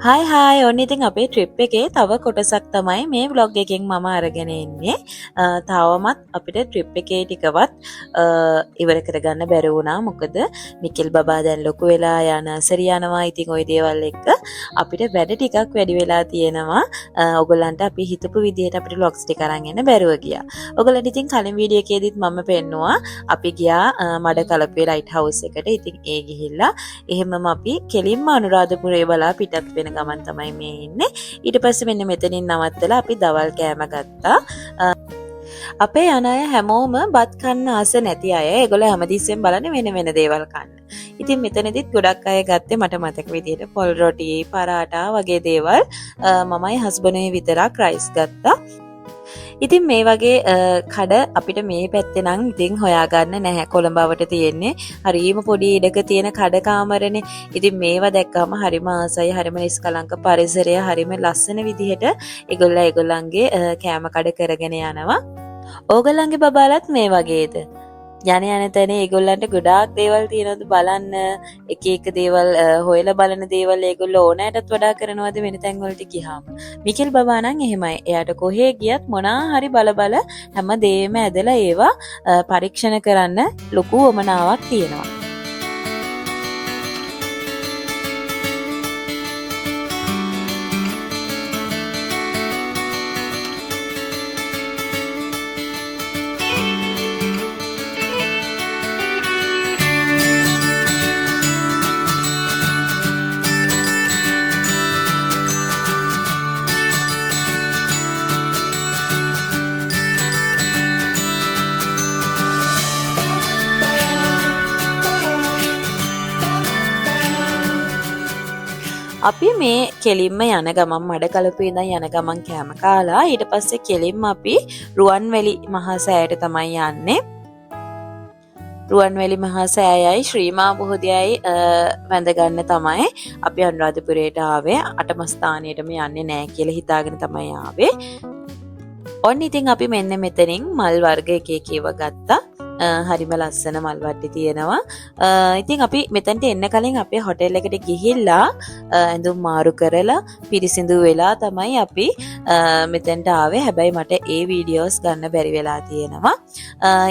Hi hi, ඔන්න ඉතින් අපේ ට්‍රිප් එකේ තව කොටසක් තමයි මේ ව්ලොග් එකෙන් මම අරගෙන එන්නේ. තවමත් අපිට ට්‍රිප් එකේ ටිකවත් ඉවර කරගන්න බැරි වුණා. මොකද මිකෙල් බබා දැන් ලොකු වෙලා යා නර්සරි යනවා. ඉතින් ওই දේවල් එක්ක අපිට වැඩ ටිකක් වැඩි වෙලා තියෙනවා. ඔයගොල්ලන්ට අපි හිතපු විදිහට අපිට ව්ලොග්ස් ටික අරන් එන්න බැරුව ගියා. ඔයගොල්ලන්ට ඉතින් කලින් වීඩියෝ එකේදීත් මම පෙන්නුවා අපි ගියා මඩකලපුවේ ලයිට් හවුස් එකට. ඉතින් ඒ ගිහිල්ලා එහෙමම අපි කෙලින්ම අනුරාධපුරේ බලා පිටත් වෙන ගමන් තමයි මේ ඉන්නේ. ඊට පස්සේ මෙන්න මෙතනින් නවත්තලා අපි දවල් කෑම ගත්තා. අපේ යන අය හැමෝම බත් කන්න ආස නැති අය. ඒගොල්ලෝ හැමතිස්සෙම බලන්නේ වෙන වෙන දේවල් කන්න. ඉතින් මෙතනදිත් ගොඩක් අය ගත්තේ මට මතක විදිහට පොල් රොටි, පරාටා වගේ දේවල්. මමයි හස්බන්ඩ්යි විතරක් රයිස් ගත්තා. ඉතින් මේ වගේ කඩ අපිට මේ පැත්තේ නම් ඉතින් හොයාගන්න නැහැ. කොළඹ අවට තියෙන්නේ හරිම පොඩි ඉඩක තියෙන කඩ කාමරනේ. ඉතින් මේවා දැක්කම හරිම ආසයි, හරිම නිಷ್ಕලංක පරිසරය, හරිම ලස්සන විදිහට ඒගොල්ලෝ ඒගොල්ලන්ගේ කෑම කඩ කරගෙන යනවා. ඕගොල්ලන්ගේ බබාලත් මේ වගේද? යන යන තැන ඒගොල්ලන්ට ගොඩාක් දේවල් තියෙනවද බලන්න, එක එක දේවල් හොයලා බලන දේවල් ඒගොල්ලෝ ඕනෑටත් වඩා කරනවද වෙන තැන් වලට ගියාම? මිකෙල් බබා නම් එහෙමයි. එයාට කොහේ ගියත් මොනා හරි බල බල හැම දේම ඇදලා ඒවා පරීක්ෂණ කරන්න ලොකු උවමනාවක් තියෙනවා. අපි මේ කෙලින්ම යන ගමන් මඩකලපුවේ ඉඳන් යන ගමන් කෑම කාලා ඊට පස්සේ කෙලින්ම අපි රුවන්වැලි මහා සෑයට තමයි යන්නේ. රුවන්වැලි මහා සෑයයි ශ්‍රී මහා බෝධියයි වැඳ ගන්න තමයි අපි අනුරාධපුරයට ආවේ. අටම ස්ථානයටම යන්නේ නෑ කියලා හිතාගෙන තමයි ආවේ. ඔන්න ඉතින් අපි මෙන්න මෙතනින් මල් වර්ග එක එක ඒවා ගත්තා. හරිම ලස්සන මල් වට්ටි තියෙනවා. ඉතින් අපි මෙතනට එන්න කලින් අපේ හොටෙල් එකට ගිහිල්ලා ඇඳුම් මාරු කරලා පිරිසිදු වෙලා තමයි අපි මෙතනට ආවේ. හැබැයි මට ඒ වීඩියෝස් ගන්න බැරි වෙලා තියෙනවා.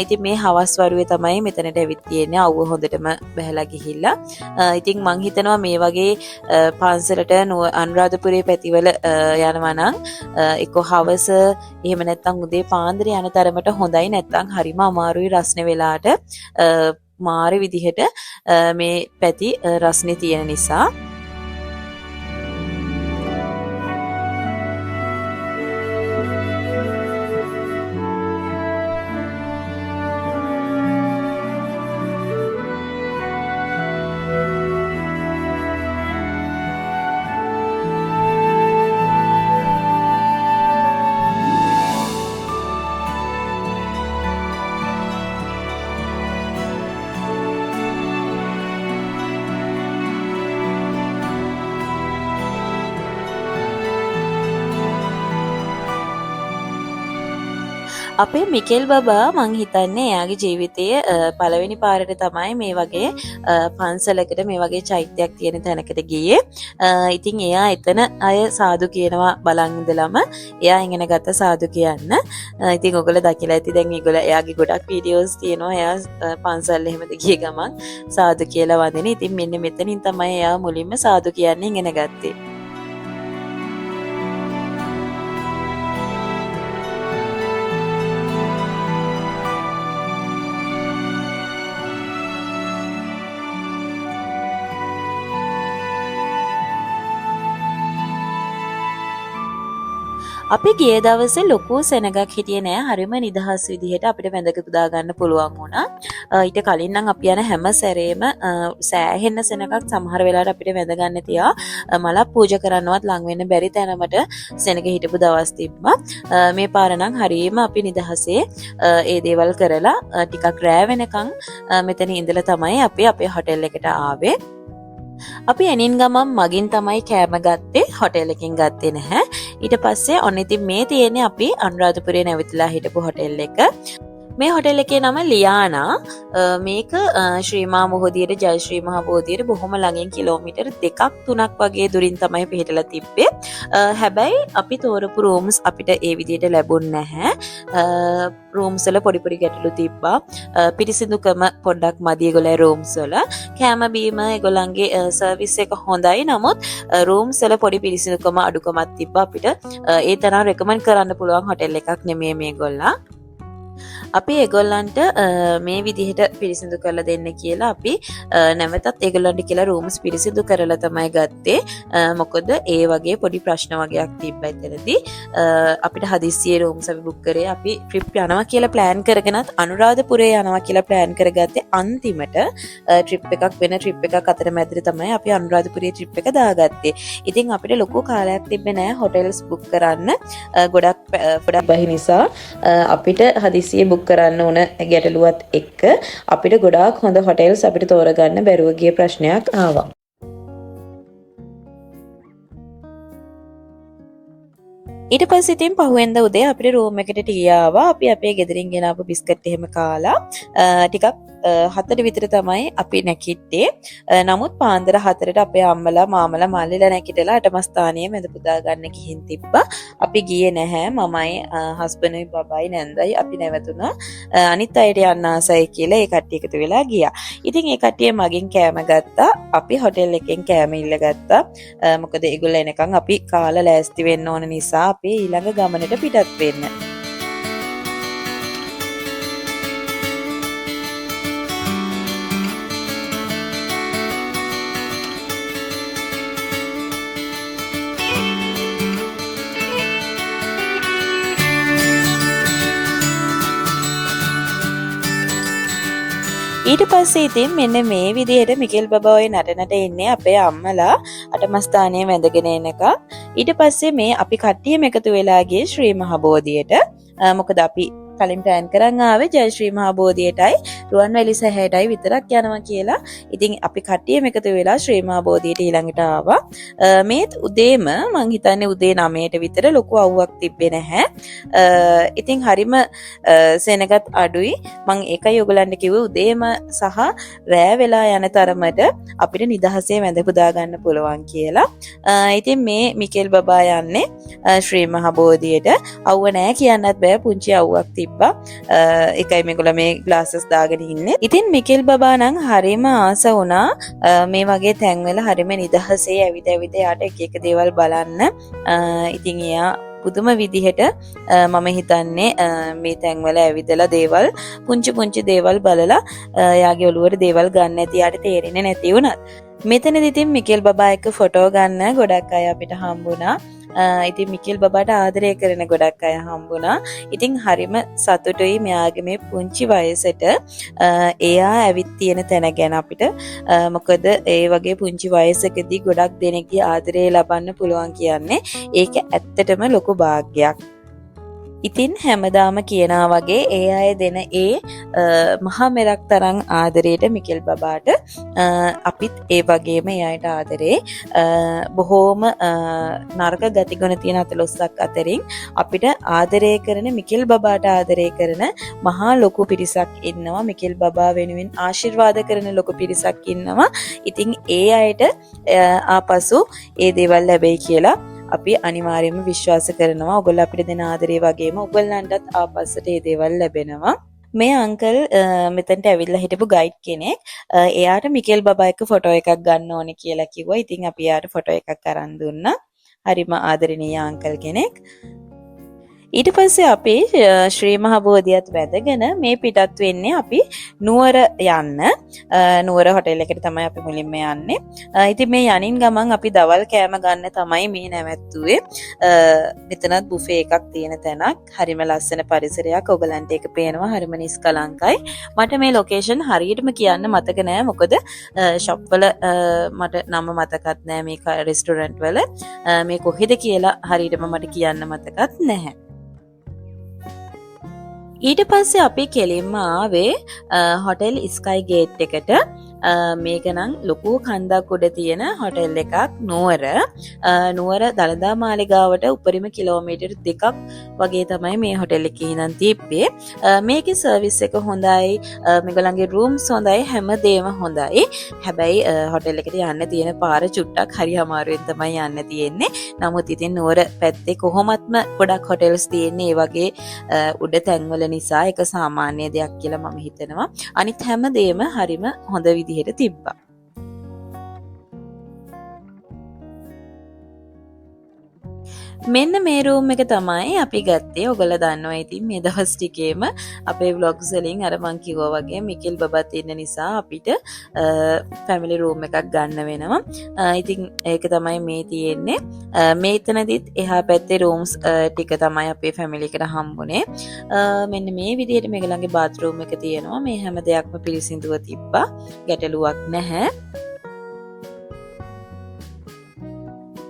ඉතින් මේ හවස් වරුවේ තමයි මෙතනට ඇවිත් තියෙන්නේ. අවුව හොඳටම බැහැලා ගිහිල්ලා. ඉතින් මං හිතනවා මේ වගේ පන්සලට අනුරාධපුරේ පැතිවල යනවා නම් එක්ක හවස එහෙම නැත්නම් උදේ පාන්දර යන තරමට හොඳයි. නැත්නම් හරිම අමාරුයි රස්නේ වෙලාට, මාර විදිහට මේ පැති රස්නේ තියෙන නිසා. අපේ මිකෙල් බබා මං හිතන්නේ එයාගේ ජීවිතයේ පළවෙනි පාරට තමයි මේ වගේ පන්සලකට මේ වගේ චෛත්‍යයක් තියෙන තැනකට ගියේ. ඉතින් එයා එතන අය සාදු කියනවා බලන් ඉඳලම එයා ඉගෙන ගත්ත සාදු කියන්න. ඉතින් ඔයගොල්ලෝ දකිලා ඇති දැන් ඒගොල්ලෝ එයාගේ ගොඩක් වීඩියෝස් තියෙනවා. එයා පන්සල් එහෙමද ගිය ගමන් සාදු කියලා වඳින. ඉතින් මෙන්න මෙතනින් තමයි එයා මුලින්ම සාදු කියන්න ඉගෙන ගත්තේ. අපි ගිය දවසේ ලොකු සෙනගක් හිටියේ නෑ. හරිම නිදහස් විදිහට අපිට වැඳ පුදා ගන්න පුළුවන් වුණා. ඊට කලින් නම් අපි යන හැම සැරේම සෑහෙන සෙනගක් සමහර වෙලාවට අපිට වැඳ ගන්න තියා මලක් පූජා කරන්නවත් ලං වෙන්න බැරි තැනමට සෙනග හිටපු දවස් තිබ්බා. මේ පාර නම් හරිම අපි නිදහසේ ඒ දේවල් කරලා ටිකක් රෑ වෙනකන් මෙතන ඉඳලා තමයි අපි අපේ හොටෙල් එකට ආවේ. අපි එනින් ගමන් මගින් තමයි කෑම ගත්තේ, හොටෙල් එකකින් ගත්තේ නැහැ. ඊට පස්සේ ඔන්න ඉතින් මේ තියෙන්නේ අපි අනුරාධපුරේ නැවතිලා හිටපු හොටෙල් එක. මේ හොටෙල් එකේ නම ලියානා. මේක ශ්‍රී මහා බෝධියට, ජය ශ්‍රී මහා බෝධියට බොහොම ළඟින් කිලෝමීටර් 2ක් 3ක් වගේ දුරින් තමයි පිහිටලා තිබ්බේ. හැබැයි අපි තෝරපු රූම්ස් අපිට ඒ විදිහට ලැබුණ නැහැ. රූම්ස් වල පොඩි පොඩි ගැටලු තිබ්බා. පිරිසිදුකම පොඩ්ඩක් මදි ඒගොල්ලෝ රූම්ස් වල. කෑම බීම ඒගොල්ලන්ගේ සර්විස් එක හොඳයි. නමුත් රූම්ස් වල පොඩි පිරිසිදුකම අඩුකමක් තිබ්බා අපිට. ඒ තරම් රෙකමන්ඩ් කරන්න පුළුවන් හොටෙල් එකක් නෙමෙයි මේගොල්ලන්. අපි ඒගොල්ලන්ට මේ විදිහට පිරිසිදු කරලා දෙන්න කියලා අපි නැවතත් ඒගොල්ලන්ට කියලා රූම්ස් පිරිසිදු කරලා තමයි ගත්තේ. මොකද ඒ වගේ පොඩි ප්‍රශ්න වගේක් තිබ්බා එතනදී. අපිට හදිස්සියේ රූම්ස් අපි බුක් කරේ. අපි ට්‍රිප් යනවා කියලා ප්ලෑන් කරගෙනත් අනුරාධපුරේ යනවා කියලා ප්ලෑන් කරගත්තේ අන්තිමට ට්‍රිප් එකක් වෙන ට්‍රිප් එකක් අතරමැදට තමයි අපි අනුරාධපුරේ ට්‍රිප් එක දාගත්තේ. ඉතින් අපිට ලොකු කාලයක් තිබ්බේ නෑ හොටෙල්ස් බුක් කරන්න. ගොඩක් ගොඩක් බහි නිසා අපිට හදිස්සියේ බුක් කරන්න ඕන ගැටලුවත් එක්ක අපිට ගොඩාක් හොඳ හොටෙල්ස් අපිට තෝරගන්න බැරුව ගිය ප්‍රශ්නයක් ආවා. ඊට පස්සේ ඉතින් පහුවෙන්ද උදේ අපිට රූම් එකට ටී ආවා. අපි අපේ ගෙදරින් ගෙන ආපු බිස්කට් එහෙම කාලා ටිකක් 4 විතර තමයි අපි නැගිට්ටේ. නමුත් පාන්දර 4ට අපේ අම්මලා මාමලා මල්ලිලා නැගිටලා අටමස්ථානයේ මැද පුදා ගන්න ගිහින් තිබ්බා. අපි ගියේ නැහැ. මමයි හස්බන්ඩ්ුයි බබයි නැන්දයි අපි නැවතුණා. අනිත් අයට යන්න ආසයි කියලා ඒ කට්ටිය එකතු වෙලා ගියා. ඉතින් ඒ කට්ටිය මගෙන් කෑම ගත්තා. අපි හොටෙල් එකෙන් කෑම ඉල්ල ගත්තා. මොකද ඒගොල්ලෝ එනකන් අපි කාලා ලෑස්ති වෙන්න ඕන නිසා අපි ඊළඟ ගමනට පිටත් වෙන්න. ඊට පස්සේ ඉතින් මෙන්න මේ විදිහට මිකෙල් බබා ඔය නට නට ඉන්නේ අපේ අම්මලා අටමස්ථානයේ වැඳගෙන එනකම්. ඊට පස්සේ මේ අපි කට්ටියම එකතු වෙලා ගියේ ශ්‍රී මහා බෝධියට. මොකද අපි කලින් ප්ලෑන් කරන් ආවේ ජය ශ්‍රී මහා බෝධියටයි රුවන්වැලි සෑයටයි විතරක් යනවා කියලා. ඉතින් අපි කට්ටියම එකතු වෙලා ශ්‍රී මහා බෝධියට ඊළඟට ආවා. මේත් උදේම මං හිතන්නේ උදේ 9ට විතර ලොකු අවුවක් තිබ්බේ නැහැ. ඉතින් හරිම සෙනගත් අඩුයි. මං ඒකයි ඔයගොල්ලන්ට කිව්වේ උදේම සහ රෑ වෙලා යන තරමට අපිට නිදහසේ වැඳ පුදා ගන්න පුළුවන් කියලා. ඉතින් මේ මිකෙල් බබා යන්නේ ශ්‍රී මහා බෝධියට. අවුව නෑ කියන්නත් බෑ, පුංචි අවුවක් තිබ්බා. ඒකයි මේගොල්ලෝ මේ ග්ලාසස් දාගෙන ඉන්නේ. ඉතින් මිකෙල් බබා නම් හරිම ආස වුණා. මේ වගේ තැන්වල හරිම නිදහසේ ඇවිද ඇවිද එයාට එක එක දේවල් බලන්න. ඉතින් එයා පුදුම විදිහට මම හිතන්නේ මේ තැන්වල ඇවිදලා දේවල් පුංචි පුංචි දේවල් බලලා එයාගේ ඔළුවට දේවල් ගන්න ඇති එයාට තේරෙන්නේ නැති වුණත්. මෙතනදි ඉතින් මිකෙල් බබා එක්ක ෆොටෝ ගන්න ගොඩක් අය අපිට හම්බුණා. ඉතින් මිකෙල් බබාට ආදරය කරන ගොඩක් අය හම්බුණා. ඉතින් හරිම සතුටුයි මෙයාගේ මේ පුංචි වයසට එයා ඇවිත් තියෙන තැන ගැන අපිට. මොකද ඒ වගේ පුංචි වයසකදී ගොඩක් දෙනෙක්ගේ ආදරය ලබන්න පුළුවන් කියන්නේ ඒක ඇත්තටම ලොකු භාග්යක්. ඉතින් හැමදාම කියනා වගේ ඒ අය දෙන ඒ මහා මෙරක් තරම් ආදරයට මිකෙල් බබාට අපිත් ඒ වගේම ඒ අයට ආදරේ. බොහෝම නරක ගතිගුණ තියෙන අතලොස්සක් අතරින් අපිට ආදරය කරන මිකෙල් බබාට ආදරය කරන මහා ලොකු පිරිසක් ඉන්නවා. මිකෙල් බබා වෙනුවෙන් ආශිර්වාද කරන ලොකු පිරිසක් ඉන්නවා. ඉතින් ඒ අයට ආපසු ඒ දේවල් ලැබෙයි කියලා අපි අනිවාර්යයෙන්ම විශ්වාස කරනවා. ඔයගොල්ලෝ අපිට දෙන ආදරේ වගේම ඔයගොල්ලන්ටත් ආපස්සට ඒ දේවල් ලැබෙනවා. මේ අංකල් මෙතනට ඇවිල්ලා හිටපු ගයිඩ් කෙනෙක්. එයාට මිකෙල් බබා එක්ක ෆොටෝ එකක් ගන්න ඕනේ කියලා කිව්වා. ඉතින් අපි එයාට ෆොටෝ එකක් අරන් දුන්නා. හරිම ආදරණීය අංකල් කෙනෙක්. ඊට පස්සේ අපි ශ්‍රී මහා බෝධියත් වැදගෙන මේ පිටත් වෙන්නේ අපි නුවර යන්න. නුවර හොටෙල් එකට තමයි අපි මුලින්ම යන්නේ. ඉතින් මේ යනින් ගමන් අපි දවල් කෑම ගන්න තමයි මේ නැවැත්තුවේ. මෙතනත් බුෆේ එකක් තියෙන තැනක්. හරිම ලස්සන පරිසරයක්. ඔයගලන්ට ඒක පේනවා. හරිම නිස්කලංකයි. මට මේ ලොකේෂන් හරියටම කියන්න මතක නෑ. මොකද ෂොප් වල මට නම මතකත් නෑ. මේ රෙස්ටොරන්ට් වල. මේ කොහෙද කියලා හරියටම මට කියන්න මතකත් නැහැ. ඊට පස්සේ අපි කෙලින්ම ආවේ හොටෙල් ස්කයි ගේට් එකට. මේක නම් ලොකු කන්දක් උඩ තියෙන හොටෙල් එකක් නුවර. නුවර දළදා මාලිගාවට උපරිම කිලෝමීටර් 2ක් වගේ තමයි මේ හොටෙල් එකේ ඉඳන් තිබ්බේ. මේකේ සර්විස් එක හොඳයි, මේගොල්ලන්ගේ රූම්ස් හොඳයි, හැමදේම හොඳයි. හැබැයි හොටෙල් එකට යන්න තියෙන පාර චුට්ටක් හරි අමාරුවෙන් තමයි යන්න තියෙන්නේ. නමුත් ඉතින් නුවර පැත්තේ කොහොමත්ම ගොඩක් හොටෙල්ස් තියෙන්නේ ඒ වගේ උඩ තැන්වල නිසා ඒක සාමාන්‍ය දෙයක් කියලා මම හිතනවා. අනිත් හැමදේම හරිම හොඳ විදිහට තිබ්බා. මෙන්න මේ රූම් එක තමයි අපි ගත්තේ. ඔයගොල්ලෝ දන්නවා ඉතින් මේ දවස් ටිකේම අපේ ව්ලොග්ස් වලින් අර මං කිව්වා වගේ මිකෙල් බබත් ඉන්න නිසා අපිට ෆැමිලි රූම් එකක් ගන්න වෙනවා. ඉතින් ඒක තමයි මේ තියෙන්නේ. මේතනදිත් එහා පැත්තේ රූම්ස් ටික තමයි අපේ ෆැමිලි එකට හම්බුනේ. මෙන්න මේ විදිහට මේගොල්ලන්ගේ බාත්රූම් එක තියෙනවා. මේ හැම දෙයක්ම පිරිසිදුව තිබ්බා. ගැටලුවක් නැහැ.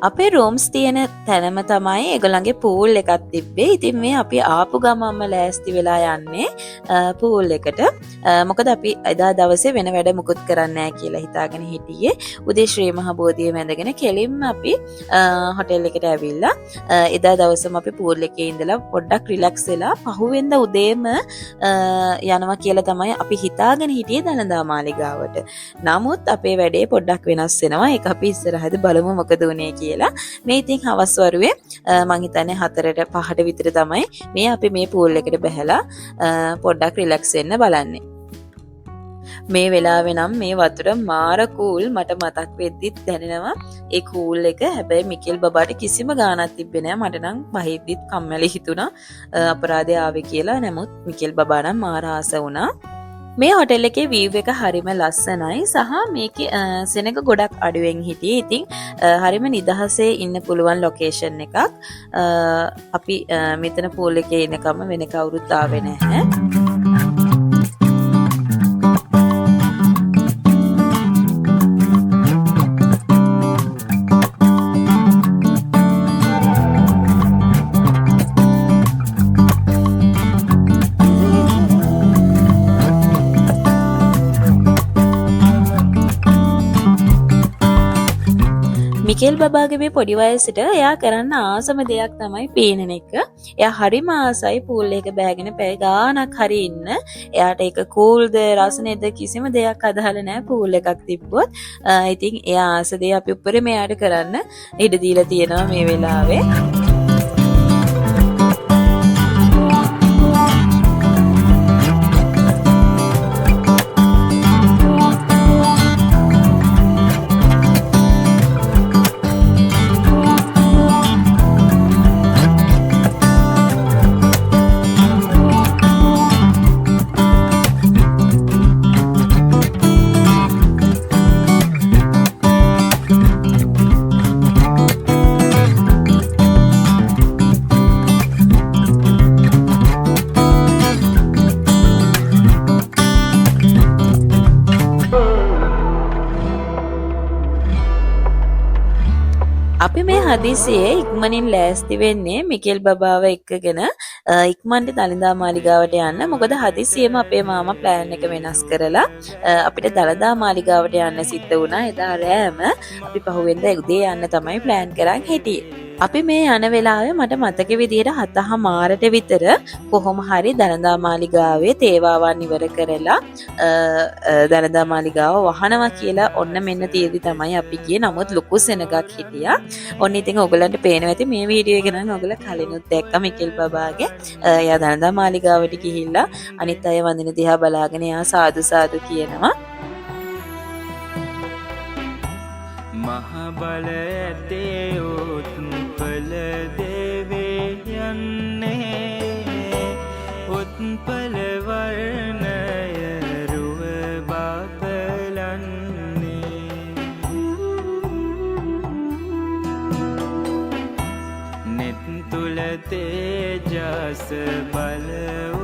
අපේ රූම්ස් තියෙන තැනම තමයි ඒගොල්ලන්ගේ පූල් එකක් තිබ්බේ. ඉතින් මේ අපි ආපු ගමන්ම ලෑස්ති වෙලා යන්නේ පූල් එකට. මොකද අපි එදා දවසේ වෙන වැඩ මුකුත් කරන්නේ නැහැ කියලා හිතාගෙන හිටියේ. උදේ ශ්‍රී මහා බෝධිය වැඳගෙන කෙලින්ම අපි හොටෙල් එකට ඇවිල්ලා එදා දවසේම අපි පූල් එකේ ඉඳලා පොඩ්ඩක් රිලැක්ස් වෙලා පහුවෙන්ද උදේම යනවා කියලා තමයි අපි හිතාගෙන හිටියේ දළදා මාලිගාවට. නමුත් අපේ වැඩේ පොඩ්ඩක් වෙනස් වෙනවා. ඒක අපි ඉස්සරහදී බලමු මොකද වුනේ කියලා. මේ ඉතින් හවස් වරුවේ මං හිතන්නේ 4ට 5ට විතර තමයි මේ අපි මේ පූල් එකට බැහැලා පොඩ්ඩක් රිලැක්ස් වෙන්න බලන්නේ. මේ වෙලාවේ නම් මේ වතුර මාර කූල්. මට මතක් වෙද්දිත් දැනෙනවා ඒ කූල් එක. හැබැයි මිකෙල් බබාට කිසිම ගාණක් තිබ්බේ නෑ. මට නම් බහිද්දිත් කම්මැලි හිතුණා, අපරාධය ආවේ කියලා. නමුත් මිකෙල් බබා නම් මාර ආස වුණා. මේ හොටෙල් එකේ වීව් එක හරිම ලස්සනයි සහ මේකේ සෙනඟ ගොඩක් අඩුවෙන් හිටියේ. ඉතින් හරිම නිදහසේ ඉන්න පුළුවන් ලොකේෂන් එකක්. අපි මෙතන පූල් එකේ ඉන්නකම වෙන කවුරුත් ආවේ නැහැ. මිකේල් බබාගේ මේ පොඩි වයසට එයා කරන්න ආසම දෙයක් තමයි පීනන එක. එයා හරිම ආසයි පූල් එක බෑගෙන පැය ගාණක් හරි ඉන්න. එයාට ඒක කූල්ද රසනේද කිසිම දෙයක් අදාළ නෑ පූල් එකක් තිබ්බොත්. ඉතින් එයා ආස දේ අපි උඩරම එයාට කරන්න ඉඩ දීලා තියෙනවා මේ වෙලාවේ. අපි මේ හදිසියේ ඉක්මනින් ලෑස්ති වෙන්නේ මිකේල් බබාව එක්කගෙන ඉක්මනට දළදා මාලිගාවට යන්න. මොකද හදිසියෙම අපේ මාමා ප්ලෑන් එක වෙනස් කරලා අපිට දළදා මාලිගාවට යන්න සිද්ධ වුණා. එදා රෑම අපි පහුවෙන්ද උදේ යන්න තමයි ප්ලෑන් කරන් හිටියේ. අපි මේ යන වෙලාවේ මට මතක විදියට 7:00 විතර කොහොම හරි දළදා මාලිගාවේ තේවාවන් ඉවර කරලා දළදා මාලිගාව වහනවා කියලා ඔන්න මෙන්න තියෙදි තමයි අපි ගියේ. නමුත් ලොකු සෙනගක් හිටියා. ඔන්න ඉතින් ඔයගොල්ලන්ට පේනවා ඇති මේ වීඩියෝ එක නම් ඔයගොල්ලෝ කලිනුත් දැක්කා මිකේල් බබාගේ. එයා දළදා මාලිගාවට ගිහිල්ලා අනිත් අය වඳින දිහා බලාගෙන එයා සාදු සාදු කියනවා. මහ බල ඇතේ උත්පල දෙවියන්නේ උත්පල වර්ණය රුව බාපලන්නේ නෙත් තුල තේජස බල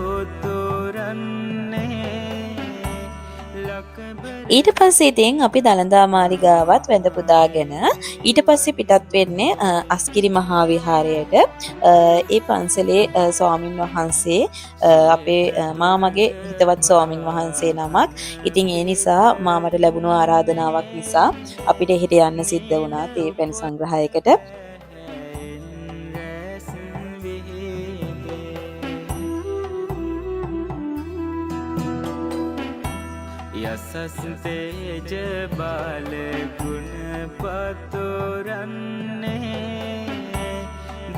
උතුරන්නේ ලකබර. ඊට පස්සේ ඉතින් අපි දළදා මාලිගාවත් වැඳ පුදාගෙන ඊට පස්සේ පිටත් වෙන්නේ අස්ගිරි මහා විහාරයට. ඒ පන්සලේ ස්වාමින් වහන්සේ අපේ මාමගේ හිතවත් ස්වාමින් වහන්සේ නමක්. ඉතින් ඒ නිසා මාමට ලැබුණු ආරාධනාවක් නිසා අපිට එහෙට යන්න සිද්ධ වුණා තේ පැන් සංග්‍රහයකට. රැස් විහිදේ. යසස් තේජ බල ගුණ පතුරන්නේ,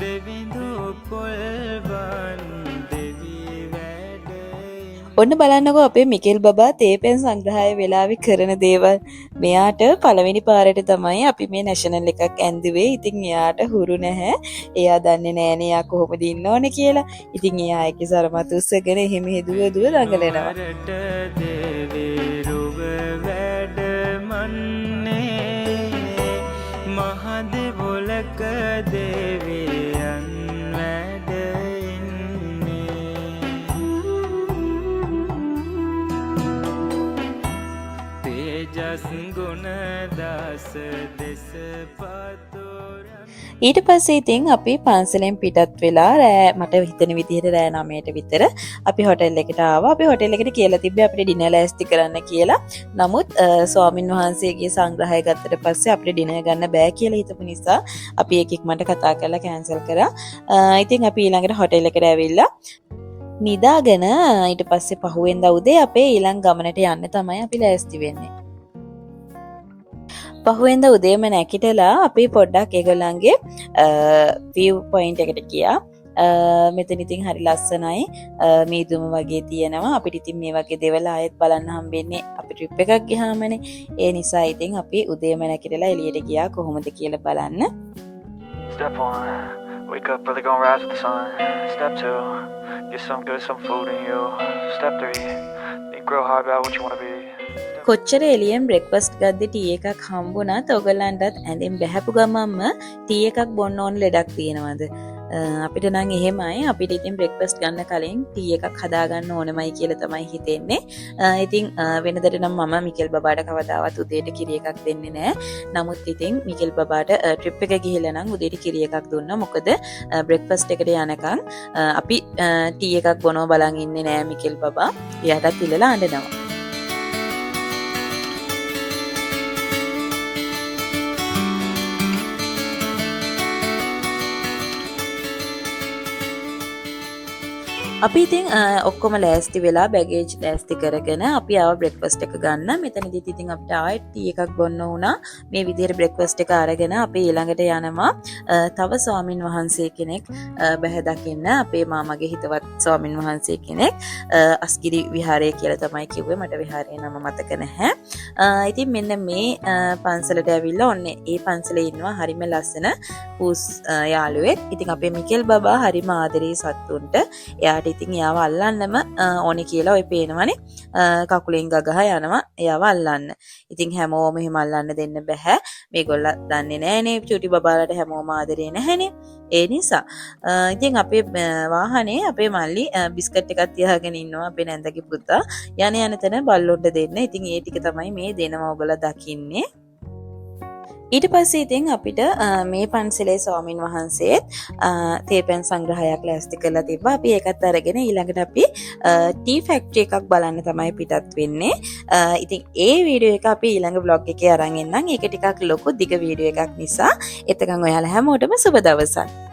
දෙවිඳු පොල්වන් දෙවි වැඩ. ඔන්න බලන්නකෝ අපේ මිකෙල් බබා තේපැන් සංග්‍රහය වෙලාවේ කරන දේවල්. මෙයාට පළවෙනි පාරට තමයි අපි මේ නැෂනල් එකක් ඇන්දුවේ. ඉතින් එයාට හුරු නැහැ. එයා දන්නේ නෑනේ එයා කොහොමද ඉන්න ඕනේ කියලා. ඉතින් එයා ඒකේ සරමත් උස්සගෙන එහෙම දුව දුව දඟලනවා. නුවරට දෙවිරුව වැඩමන්නේ, මහදෙවොලක දෙවියන් වැඩ ඉන්නේ. තේජස් ගුණ දස දෙස පතුරන්. ඊට පස්සේ ඉතින් අපි පන්සලෙන් පිටත් වෙලා රෑ මට හිතෙන විදිහට රෑ 9ට විතර අපි හොටෙල් එකට ආවා. අපි හොටෙල් එකට කියලා තිබ්බේ අපිට ඩිනර් ලෑස්ති කරන්න කියලා. නමුත් ස්වාමින් වහන්සේගේ සංග්‍රහය ගත්තට පස්සේ අපිට ඩිනර් ගන්න බෑ කියලා හිතපු නිසා අපි ඒක ඉක්මනට කතා කරලා කැන්සල් කරා. ඉතින් අපි ඊළඟට හොටෙල් එකට ඇවිල්ලා නිදාගෙන ඊට පස්සේ පහුවෙන්දා උදේ අපේ ඊළඟ ගමනට යන්න තමයි අපි ලෑස්ති වෙන්නේ. පහුවෙන්දා උදේම නැගිටලා අපි පොඩ්ඩක් ඒගොල්ලන්ගේ view point එකට ගියා. මෙතන ඉතින් හරි ලස්සනයි. මීදුම වගේ තියෙනවා. අපිට ඉතින් මේ වගේ දේවල් ආයෙත් බලන්න හම්බෙන්නේ අපි ට්‍රිප් එකක් ගියාමනේ. ඒ නිසා ඉතින් අපි උදේම නැගිටලා එළියට ගියා කොහොමද කියලා බලන්න. Step 1, wake up early, gonna rise with the sun. Step 2, get some good, some food in you. Step 3, think real hard about what you wanna be. කොච්චර එළියෙන් බ්‍රෙක්ෆාස්ට් ගද්දි ටී එකක් හම්බුණත් ඔයගොල්ලන්ටත් ඇඳෙන් බැහැපු ගමන්ම ටී එකක් බොන්න ඕන ලෙඩක් තියෙනවද? අපිට නම් එහෙමයි. අපිට ඉතින් බ්‍රෙක්ෆාස්ට් ගන්න කලින් ටී එකක් හදාගන්න ඕනෙමයි කියලා තමයි හිතෙන්නේ. ඉතින් වෙනදට නම් මම මිකෙල් බබාට කවදාවත් උදේට කිරි එකක් දෙන්නේ නෑ. නමුත් ඉතින් මිකෙල් බබාට ට්‍රිප් එක ගිහිල්ලා නම් උදේට කිරි එකක් දුන්නා. මොකද බ්‍රෙක්ෆාස්ට් එකට යනකම් අපි ටී එකක් බොනව බලන් ඉන්නේ නෑ මිකෙල් බබා. එයාටත් ඉල්ලලා අඬනවා. අපි ඉතින් ඔක්කොම ලෑස්ති වෙලා බැගේජ් ලෑස්ති කරගෙන අපි ආව බ්‍රෙක්ෆාස්ට් එක ගන්න. මෙතනදිත් ඉතින් අපිට ආයෙත් ටී එකක් බොන්න වුණා. මේ විදිහට බ්‍රෙක්ෆාස්ට් එක අරගෙන අපි ඊළඟට යනවා තව ස්වාමින් වහන්සේ කෙනෙක් බැහැ දකින්න. අපේ මාමගේ හිතවත් ස්වාමින් වහන්සේ කෙනෙක් අස්ගිරි විහාරය කියලා තමයි කිව්වේ. මට විහාරයේ නම මතක නැහැ. ඉතින් මෙන්න මේ පන්සලට ඇවිල්ලා ඔන්න ඒ පන්සලේ ඉන්නවා හරිම ලස්සන පූස් යාළුවෙක්. ඉතින් අපේ මිකෙල් බබා හරිම ආදරේ සත්තුන්ට. එයාට ඉතින් එයාව අල්ලන්නම ඕනේ කියලා ඔය පේනවනේ. කකුලෙන් ගගහ යනවා එයාව අල්ලන්න. ඉතින් හැමෝම එහෙම අල්ලන්න දෙන්න බැහැ. මේගොල්ලෝ දන්නේ නෑනේ චුටි බබාලට හැමෝම ආදරේ නැහැනේ. ඒ නිසා. ඉතින් අපේ වාහනේ අපේ මල්ලි බිස්කට් එකක් තියාගෙන ඉන්නවා අපේ නැන්දගේ පුතා. යන යන තැන බල්ලොන්ට දෙන්න. ඉතින් ඒ ටික තමයි මේ දෙනවා ඔයගොල්ලෝ දකින්නේ. ඊට පස්සේ ඉතින් අපිට මේ පන්සලේ ස්වාමින් වහන්සේත් තේපැන් සංග්‍රහයක් ලෑස්ති කරලා තිබ්බා. අපි ඒකත් අරගෙන ඊළඟට අපි ටී ෆැක්ටරි එකක් බලන්න තමයි පිටත් වෙන්නේ. ඉතින් ඒ වීඩියෝ එක අපි ඊළඟ ව්ලොග් එකේ අරන් එන්නම්. ඒක ටිකක් ලොකු දිග වීඩියෝ එකක් නිසා. එතකන් ඔයාලා හැමෝටම සුබ දවසක්.